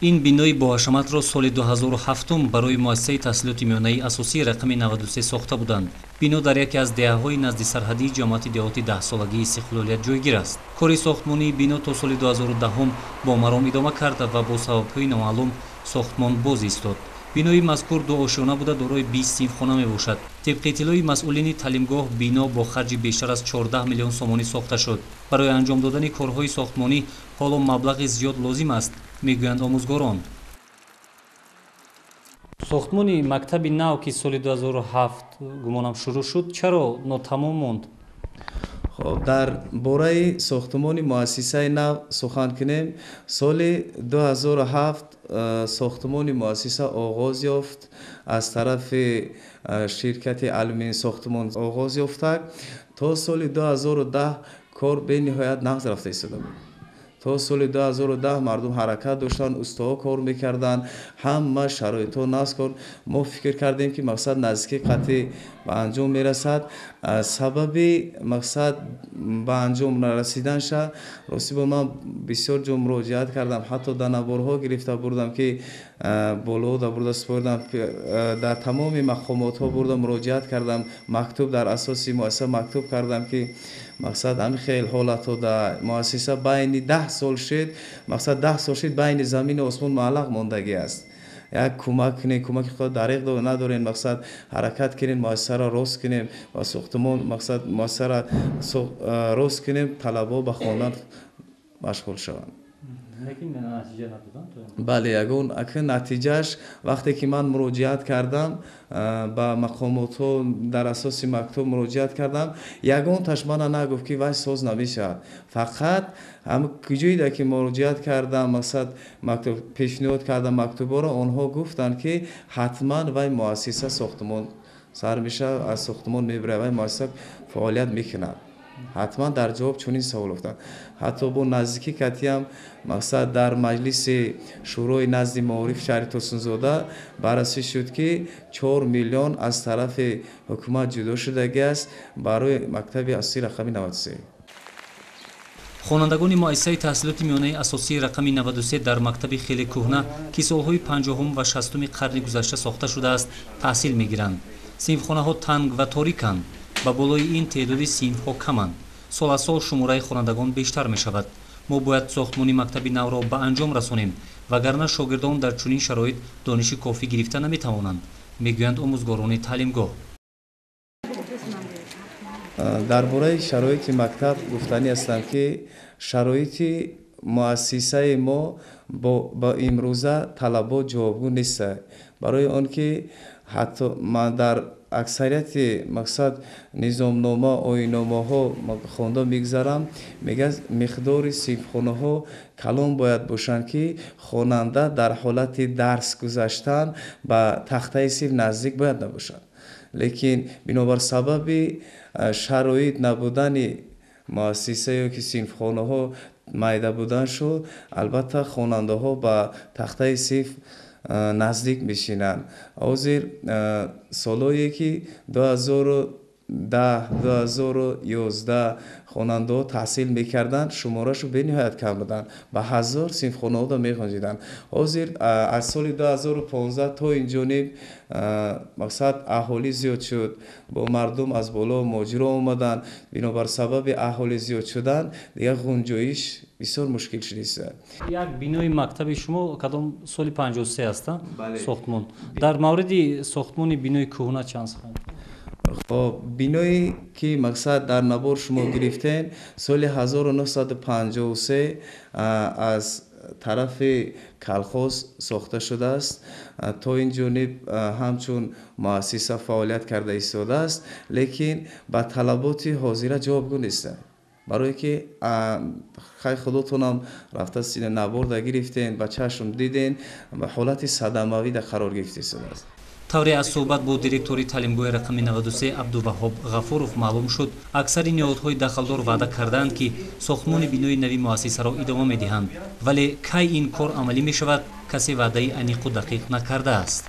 Ин бинои боҳашаматро соли 2007 барои муассисаи таҳсилоти миёнаи асосии рақами 93 сохта буданд. Бино дар яке аз деҳаҳои назди сарҳадии ҷамоати деҳоти 10-солагии истиқлолият ҷойгир аст. Кори сохтмонии бино то соли 2010 бо маром идома карда ва бо сабабҳои номаълум сохтмон боз истод. Бинои мазкур дуошёна буда, дорои 20 синфхона мебошад. Тибқи иттилои масъулини таълимгоҳ, бино бо харҷи бештар аз 14 миллион сомонӣ сохта шуд. Барои анҷом додани корҳои сохтмонӣ ҳоло маблағи зиёд лозим аст, мегӯянд омӯзгорон. Сохтмони мактаби нав, ки соли 2007 гумонам шурӯъ шуд, чаро нотамом монд? Хоб, дар бораи сохтмони муассисаи нав сухан кунем. Соли 2007 сохтмони муассиса оғоз ёфт, аз тарафи ширкати Алюмин сохтмон оғоз ёфта, то соли 2010 кор бениҳоят нағз рафта истода буд. То соли 2010 мардум ҳаракат доштанд, устоҳо кор мекарданд, ҳама шароитҳо нағз кор. Мо фикр кардем, ки мақсад наздики қатъӣ ба анҷом мерасад. Сабаби мақсад ба анҷом нарасиданша, ростӣ, бо ман бисёр ҷо муроҷиат кардам, ҳатто дар наворҳо гирифта бурдам, ки боло да бурда супордам, дар тамоми мақомотҳо бурда муроҷиат кардам, мактуб дар асоси муассиса мактуб кардам, ки мақсад ҳамин хел ҳолатҳо дар муассиса байни 10 сол шуд, мақсад 10 сол шуд, байни замину осмон муаллақ мондагӣ аст. Як кӯмак кунем, кӯмаки худо дареғ надорем, мақсад ҳаракат кунем, муассисаро рост кунем ва сохтмон, мақсад муассисаро рост кунем, талабаҳо ба хондан машғул шаванд. Лекин натиҷа надоданд? Бале, ягон акн натиҷааш, вақте ки ман муроҷиат кардам ба мақомотҳо, дар асоси мактуб муроҷиат кардам, ягонташ мана нагуфт, ки вай соз намешавад. Фақат ҳам куҷоида ки муроҷиат кардам, мақсад мактуб пешниҳод кардам, мактубҳоро, онҳо гуфтанд, ки ҳатман вай муассиса сохтмон сар мешавад, аз сохтмон мебирад, вай муассиса фаъолият мекунад ҳатман. Дар ҷавоб чунин савол гуфтанд. Ҳатто бо наздикӣ катиам мақсад дар маҷлиси шӯрои назди маориф шаҳри Турсунзода баррасӣ шуд, ки 4 миллион аз тарафи ҳукумат ҷудо шудагӣ аст барои мактаби асосии рақами 93. Хонандагони муассисаи таҳсилоти миёнаи асосии рақами 93 дар мактаби хеле кӯҳна, ки солҳои 50-ум ва 60-уми қарни гузашта сохта шудааст, таҳсил мегиранд. Синфхонаҳо танг ва ториканд. Ба болои ин теъдоди синфҳо каманд. Сол аз сол шумораи хонандагон бештар мешавад. Мо бояд сохтмони мактаби навро ба анҷом расонем, вагарна шогирдон дар чунин шароит дониши кофӣ гирифта наметавонанд, мегӯянд омӯзгорони таълимгоҳ. Дар бораи шароити мактаб гуфтанӣ ҳастам, ки шароити муассисаи мо ба имрӯза талабот ҷавобгӯ нест, барои он ки ҳатто ман дар аксарияти мақсад низомнома, оинномаҳо хонда мегузарам, мегӯяд, миқдори синфхонаҳо калон бояд бошанд, ки хонанда дар ҳолати дарс гузаштан ба тахтаи синф наздик бояд набошад. Лекин бинобар сабаби шароит набудани муассиса ё ки синфхонаҳо майда будан шуд, албатта, хонандаҳо ба тахтаи синф наздик мешинанд. Ҳозир солҳое ки 2010, 2011 хонандаҳо таҳсил мекарданд, шуморашу бениҳоят кам буданд, ба 1000 синфхонаҳода мехонҷиданд. Ҳозир аз соли 2015 то инҷониб мақсад аҳолӣ зиёд шуд, бо мардум аз боло муҳоҷиро омаданд. Бинобар сабаби аҳолӣ зиёд шудан дигар ғунҷоиш бисёр мушкил шудааст. Як бинои мактаби шумо кадом соли 53 аст сохтмон. Дар мавриди сохтмони бинои кӯҳна чанд сухан? Хоб, биное ки мақсад дар навор шумо гирифтем, соли 1953 аз тарафи колхоз сохта шудааст. То ин ҷониб ҳамчун муассиса фаъолият карда истодааст, лекин ба талаботи ҳозира ҷавобгӯ нест, барое ки хай худотонам рафта наворда гирифтен, ба чашм диден, ба ҳолати садамавида қарор гирифта истодааст. Тавре аз суҳбат бо директори таълимгоҳи рақами 93 Абдуваҳҳоб Ғафуров маълум шуд, аксари ниҳодҳои дахлдор ваъда кардаанд, ки сохтмони бинои нави муассисаро идома медиҳанд, вале кай ин кор амалӣ мешавад, касе ваъдаи аниқу дақиқ накардааст.